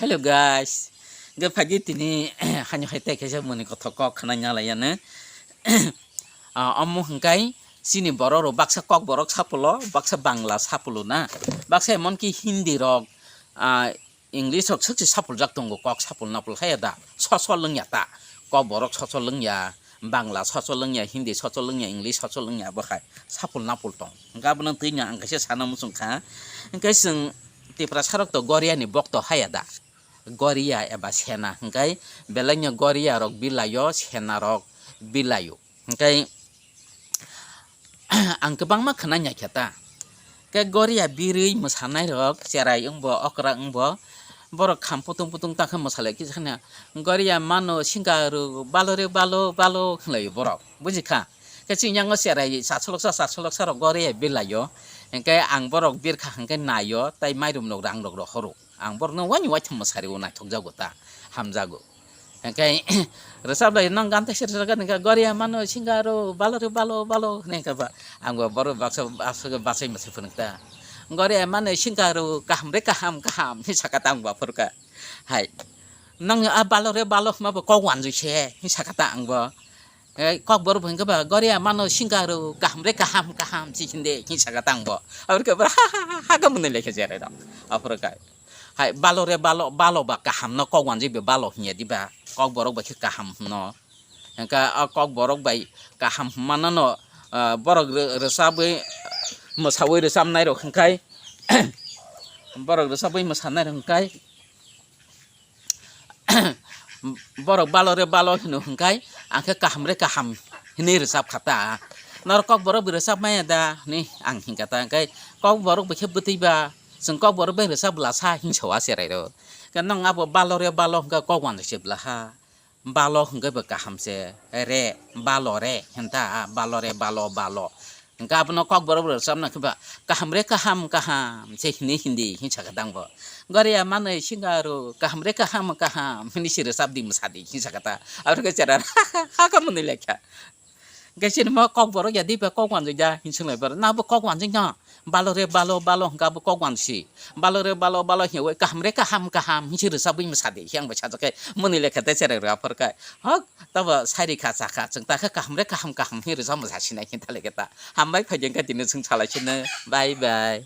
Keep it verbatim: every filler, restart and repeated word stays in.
Hello guys, hwnkhe phaidi tini hani hai tei kaisa muni kothok kok khna nalai yani. Ah, omo hwnkhe chini borok rok baksa Kokborok sapulo, baksa Bangla sapulo na, baksa emonki Hindi rok, ah, English rok swk se sapuljak tongo, kok sapul napul haya da, sosol wngya ta, Kokborok sosol wngya, Bangla sosol wngya, Hindi sosol wngya, English sosol wngya, bo hai sapul napul tong. Hwnkhe abono twi no ang kaisa sana muchung kha, hwnkhe chwng Tiprasa rok to Goria ni bokto haya da. Goria eba sena hwnkhe belai no Goria rok bilaio, sena rok bilaio. Hwnkhe ang kwbangma khna ya khe ta. Khe Goria birwi mwsanai rok cherai wngbo, okra wngbo, borok kham putung putung ta khe mwsalai kisa khna, "Goria mano singka ru balo re balo balo," hwnlaio borok, buji kha. Khe chini yango cherai chasoloksa chasoloksa rok Goria bilaio, hwnkhe ang borok birkha hwnkhe naio, tai mairum rok rang rok rohoro. Ang borokno waini waitham mwsari o naithokjago ta, hamjago. Hwnkhe rwchap lai nang gan taisa rwchapgani kha, "Goria mano singka ro, balo re balo, balo," hwnwi kha ba. Ang bo borok baksa, baksa bachai mwsai phunuk ta. "Goria mano singka ro, kaham re kaham, kaham," hwnwi sakha ta ang bo aphuru kha. Hai. "Nang a balo re balo hwnma bo kok wanjui se," hwnwi sakha ta ang bo. Eh, Kokborok bo hwnkhe ba, "Goria mano singka ro, kaham re kaham, kaham," si hinde, hwnwi sakha ta ang bo. Aphuru khe bwrwi ha ha ha ha khe mwnwi lai kha cherai rok. Aphuru kha. Hai, "Balo re balo, balo ba kaham no kok wanjui be balo hwnya di ba, Kokborok bai khe kaham hwno." Hwnkhe o Kokborok bai kaham hwnma no no, ah, borok rw-, rwchabwi, mwsawi rwchabnai rok hwnkhe, borok rwchabwi mwsanai rok hwnkhe, borok "Balo re balo" hino hwnkhe, ang khe "Kaham re kaham" hinwi rwchap kha ta. "Norok Kokborok bai rwchap maya da?" hwnwi ang hwnkha ta. Hwnkhe Kokborok bai khe bwtwi ba, chwng Kokborok bai rwchap bwla sa hwnwi sa o cherai rok. Khe nwng abo "Balo re balo" hwnkhe kok wanjui se bwla ha. "Balo" hwnkhe bo kaham se, re, "Balo re" hwn ta, "Balo re balo, balo." Hwnkhe abono Kokborok bo rwchapna khe ba, "Kaham re kaham, kaham," se hwnwi hindi, hwnwi sakha ta ang bo. "Goria mano singka ro, kaham re kaham, kaham," hwnwi se rwchap di, mwsa di, hwnwi sakha ta. Abo khe cherai rok ha khe mwnwi lai kha. Hwnkhe chini mo Kokborok ya di ba kok wanjui ya hwnwi swng lai borok. Na bo kok wanjui no. "Balo re balo, balo" hwnkhe abo kok wansi. "Balo re balo, balo" hwnwi kaham re kaham, kaham hwnwi se rwchabwi mwsa di. Hwnwi ang bo sajak khe mwnwi lai kha tei cherai rok aphuru kha. Hok, tabo sai ri kha cha kha. Chwng ta khe "Kaham re kaham, kaham" hwnwi rwchap mwsa sinai hwnwi thalik khe ta. Hambai phaidi hwnkhe tini chwng salai sino. Bye bye.